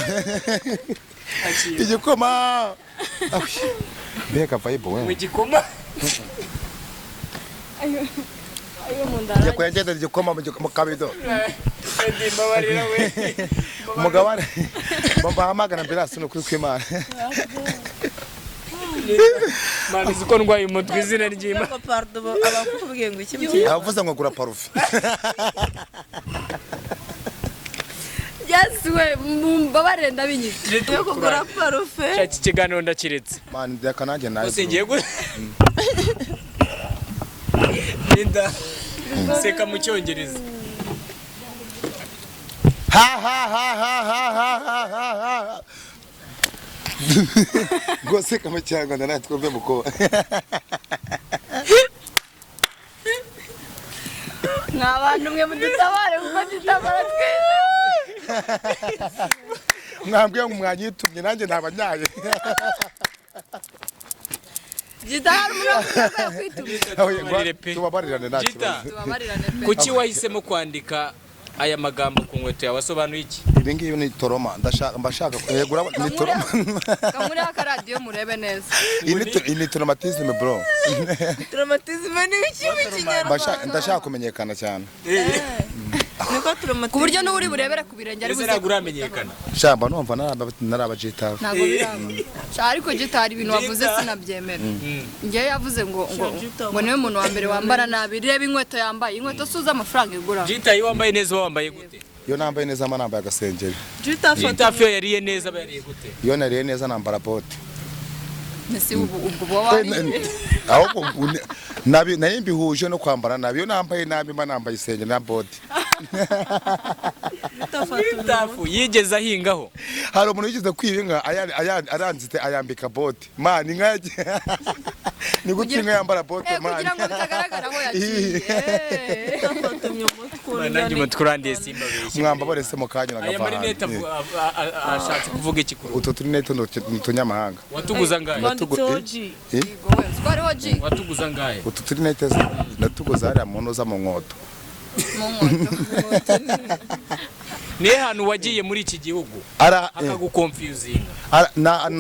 A: Igikoma. Mbega vibe we.
C: Mu gikoma.
B: Ayo mundara.
A: Yakwegera igikoma mu kabido.
C: Mbabarira we.
A: Umugabane. Bahamagara ambulance no kuri kwimana.
C: Mwana uzi ko ndwaye umutwe izina ry'Imana.
D: Pardon abakubwiye ngo iki mu
A: Avuze ngo gura parufe.
B: Yes we mumbabarire ndabinyise.
D: Yo kugura parufe.
C: Shaki ikiganiro ndakiretse.
A: Man ndeka nanjye nawe.
C: Usingiye gu. Linda. Seka mu Cyongereza.
A: Ha ha ha ha ha ha ha ha. Goseka mu Kinyarwanda natwe twumve muko.
B: Mwa bantu mwe mudutabare kuko tutabara twese.
A: Mwambwiye ngo mwanyitumye nanjye ntabanyaye.
B: Jita hari umuntu kwitumye.
A: Tubabarirane nta kibazo.
B: Tubabarirane pe.
C: Kuki wahisemo kwandika aya magambo ku nkweto yawe asobanuye iki?
A: Ibi ngibi ni toroma ndashaka yegura ni toroma.
B: Kamuri akaradiyo murebe neza.
A: Iyi ni traumatisme bro.
D: Traumatisme ni iki mu Kinyarwanda?
A: Ndashaka kumenyekana cyane.
D: Niko traumatisme.
B: Ku buryo n'uri burebere ku birenge ari
C: buze naguramenyekana.
A: Shamba numva naraba Jita.
B: Ntago biraba. Sha ariko Jita hari ibintu wavuze sinabyemera. Ngiye yavuze ngo ngo niwe muntu wa mbere wambara nabi. Reba inkweto yambaye. Inkweto suza amafaranga igura.
C: Jita iyo wambaye neza wambaye gute?
A: Iyo nambaye neza mba nambaye agasengeri.
D: Jita
C: fiyo yariye neza aba yariye gute?
A: Iyo nariye neza nambara bote.
B: Ese ubwo uba wariye?
A: Ahubwo nabi nari mbihuje no kwambara nabi. Iyo nambaye nabi mba nambaye isenge na body.
C: Tafu yigeze ahingaho.
A: Hari umuntu wigeze kwiba inka aranzitse ayambika bote. Man, inka ni gute inka yambara bote man?
B: Kugira ngo bitagaragara aho yaciye.
C: Nanjye umutwe urandiye simba beshye.
A: Mwamba barese mu kanya
C: Aya marinete ashatse kuvuga iki kuri
A: utu turinete ni utunyamahanga.
C: Watuguza ngahe? Watuguza ngahe?
A: Utu turinete natuguza hariya mu ntoza mu nkoto.
C: Nihe hantu wagiye muri iki gihugu akaguconfusinga?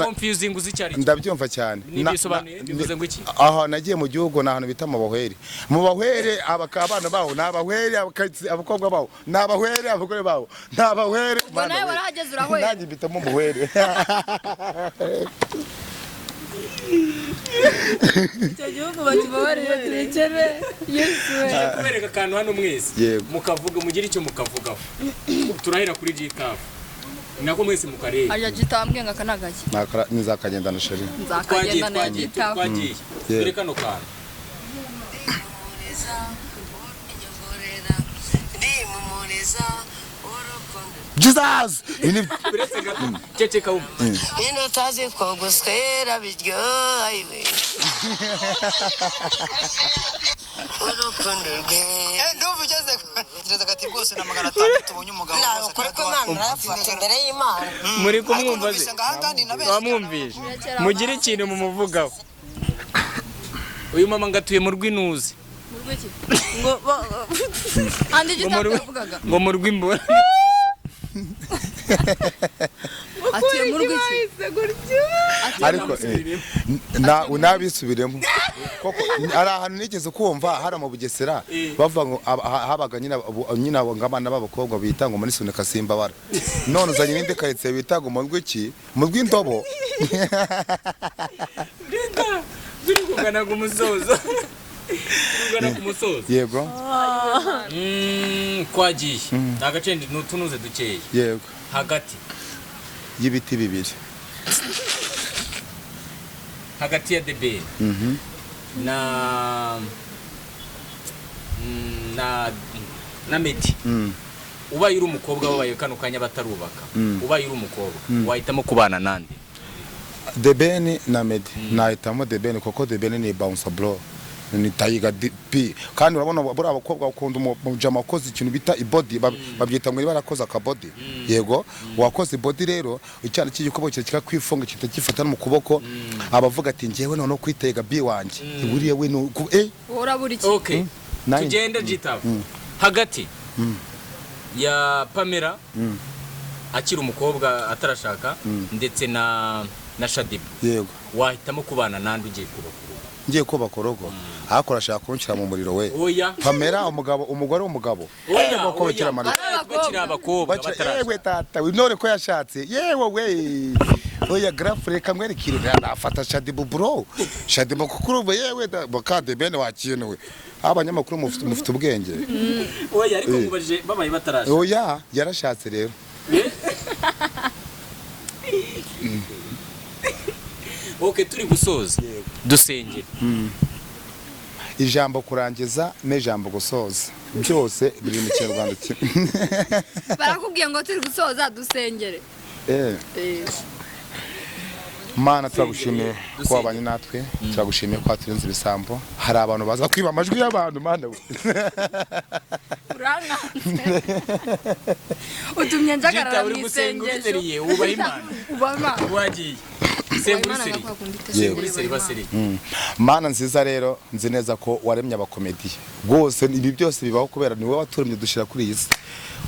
C: Confusing uzi cyari?
A: Ndabyumva cyane.
C: Nibisobanuye bivuze ngo iki?
A: Aho nagiye mu gihugu na ahantu bita mu Bahweri. Mu Bahweri abana baho na abahweri, abakobwa baho na abahweri, abagore baho na abahweri.
B: Nawe warahageze urahwera.
A: Nanjye bitamo umuhweri.
D: Icyo gihugu bakibabarire turekere. Yesu we.
C: Kubereka akantu hano mwese mukavuga mugira icyo mukavugaho. Turahera kuri Gitafu. Nako mwese mukareba.
B: Arya gitambwe ngaka nagaki.
A: Nakara nizakagendana sheri.
B: Nzakagendana ya Gitafu.
C: Twagiye. Dore kano kantu.
A: Jesus!
C: Ceceka wumva.
E: Ino tazi ko guswera biryohewe. Urukundo rwe.
F: Ndumva ugeze kati rwose na 500 tubonye umugabo
E: rwose. Kuri ko Imana arafata imbere y'Imana.
C: Muri kumwumva se? Wamwumvise. Mugire ikintu mumuvugaho. Uyu mama ngatuye mu rw'inuzi.
B: Mu rw'iki?
D: Ngo
B: andi Gitafu yavugaga.
C: Ngo mu rw'imbura.
B: Atuye mu rw'iki?
A: Ariko nabisubiremo koko ari ahantu nigeze kumva hari mu Bugesera bavuga ngo habaga nyina ngabana b'abakobwa bita ngo muri sunika simba bara. None uzanye n'indi karitsiye bita ngo mu rw'iki? Mu rw'indobo.
C: Turi kugana ku musozo. Tugana ku musozo.
A: Yego.
C: Kwagiye. Nagace n'utunuze dukeye.
A: Yego.
C: Hagati
A: y'ibiti bibiri.
C: Hagati ya Debeli na na Medi. Ubaye uri umukobwa babaye kano kanya batarubaka. Ubaye uri umukobwa wahitamo kubana nande?
A: Debeni na Medi. Nahitamo Debeni kuko Debeni ni bouncer bro. Ni Tiger P. Kandi urabona buri abakobwa bakunda umujama wakoze ikintu bita ibody, babyita ngo barakoze akabody. Yego, wakoze body rero icyana cy'igikobo kikakwifunga kitakifata mu kuboko, abavuga ati ngewe none kwitega B wanjye. Buriye we no
B: urabura iki?
C: Okay. Tugende Gitafu. Hagati ya Pamela akiri umukobwa atarashaka ndetse na Shadibu.
A: Yego.
C: Wahitamo kubana nande ugiye kubaka?
A: Ngiye kubaka urugo akora ashaka kunshyira mu muriro we. Pamela umugabo umugore umugabo yewe tata none ko yashatse yewe we oya grafre kamwerekire nafata Shadibu bro Shadibu kukuruba yewe bakade bene wakintu we abanyamakuru mufite ubwenge.
C: Oya ariko kubaje babaye batarashatse.
A: Oya yarashatse rero.
C: Okay, turi gusoza dusengere.
A: Ijambo kurangiza n'ijambo gusoza byose biri mu Kinyarwanda kimwe.
B: Barakubwiye ngo turi gusoza dusengere.
A: Mana turagushimiye ko wabanye natwe, turagushimiye ko waturinze ibisambo. Hari abantu baza kwiba amajwi y'abantu Mana we.
B: Urankanze. Utumye njagarara mu isengesho.
C: Ubaha Imana.
B: Ubaha Imana.
C: Wagiye.
A: Mana nziza rero nzi neza ko waremye abakomediye rwose ibi byose bibaho kubera ni wowe waturemye dushyira kuri iyi si.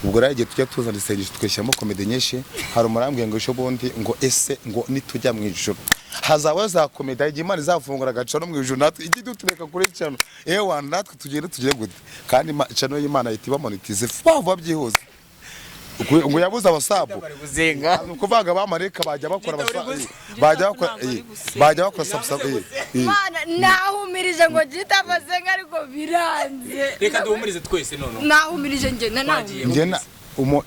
A: Ubwo rero igihe tujya tuzana isengesho tugashyiramo komedi nyinshi. Hari umurambwiye ngo ejo bundi ngo ese ngo nitujya mu ijuru hazabaho za komedi, igihe Imana izafungura agacano mu ijuru natwe ijye dutureka kuri cano ewa natwe tugende tugire gute kandi cano y'Imana ihita ibamonetize vuba vuba byihuse. Ngo yabuze abasabu kuvanga abamarayika bajya bakora bajya bakora subscribe.
B: Mana nahumirije ngo Gitafu asenga ariko biranze.
C: Reka duhumurize twese none.
B: Nahumirije nge
A: nge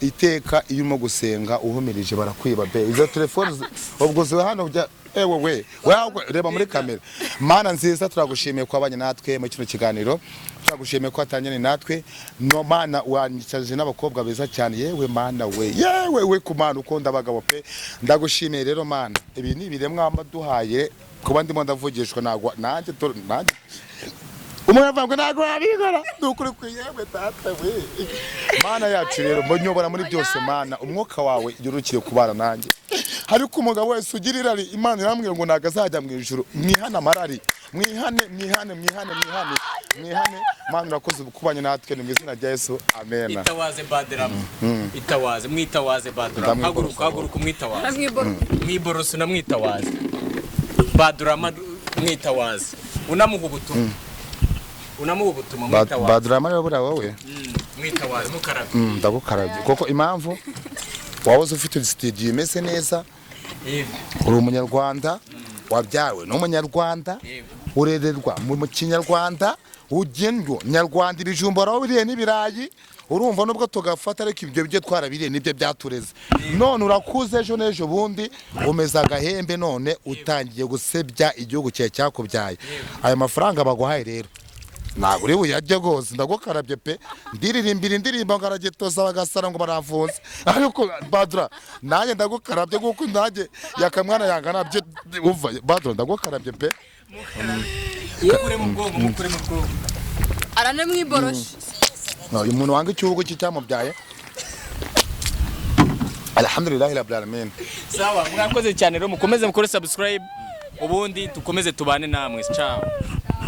A: iteka iyo urimo gusenga uhumirije barakwiba be izo telefone ubwo ziba hano Ewe we, wewe reba muri kamera. Mana nziza, turagushimiye ko abanye natwe muri kino kiganiro, turagushimiye ko watangiranye natwe. No Mana, wanyicaje n'abakobwa beza cyane. Yewe Mana we, yewe we, ku Mana ukunda abagabo pe, ndagushimiye rero Mana. Ibi ni ibiremwa duhaye kuba ndimo ndavugishwa, nagwa nanjye nanjye umuntu avuga ngo ntabwo wabikora, ni ukuri kwe. Yewe data we, Mana yacu rero, nyobora muri byose Mana, umwuka wawe yurukire kubana nanjye. Ariko umugabo wese ugira irari, Imana irambwira ngo ntabwo azajya mu ijuru. Mwihane amarari, mwihane, mwihane, mwihane, mwihane, mwihane. Mana urakoze kubanye natwe, ni mu izina rya Yesu, amen.
C: Itawaze Badrama, itawaze, mwitawaze Badrama, haguruka, haguruka, umwitawaze, mwiboroso, unamwitawaze Badrama, mwitawaze, unamuha ubutumwa, unamuha ubutumwa, mwitawaze
A: Badrama rero buriya wowe
C: mwitawaze, mukarabye.
A: Ndagukarabye kuko impamvu wahoze ufite studio imeze neza, uri umunyarwanda wabyawe n'umunyarwanda, urererwa mu kinyarwanda, ugendwa nyarwanda, ibijumba warawiriye n'ibirayi, urumva nubwo tugafata ariko ibyo byo twarabiriye nibyo byatureze. None urakuze, ejo n'ejo bundi umeze agahembe, none utangiye gusebya igihugu cyawe cyakubyaye. Ayo mafaranga baguhaye rero ntabwo uri buyarye rwose, ndagukarabye pe. Ndiririmbira indirimbo ngaragitoza bagasara ngo barafunze, ariko Badra nanjye ndagukarabye kuko nanjye yakamwana yanganabye. Umva Badra, ndagukarabye pe.
C: Mukure mu bwonko, mukure mu bwonko.
B: Aranamwiboroshe.
A: Uyu muntu wanga igihugu cye cyamubyaye, alhamdulillahi rabbil alamin.
C: Sawa, mwakoze cyane rero, mukomeze mukore subscribe, ubundi dukomeze tubane namwe. Ciao.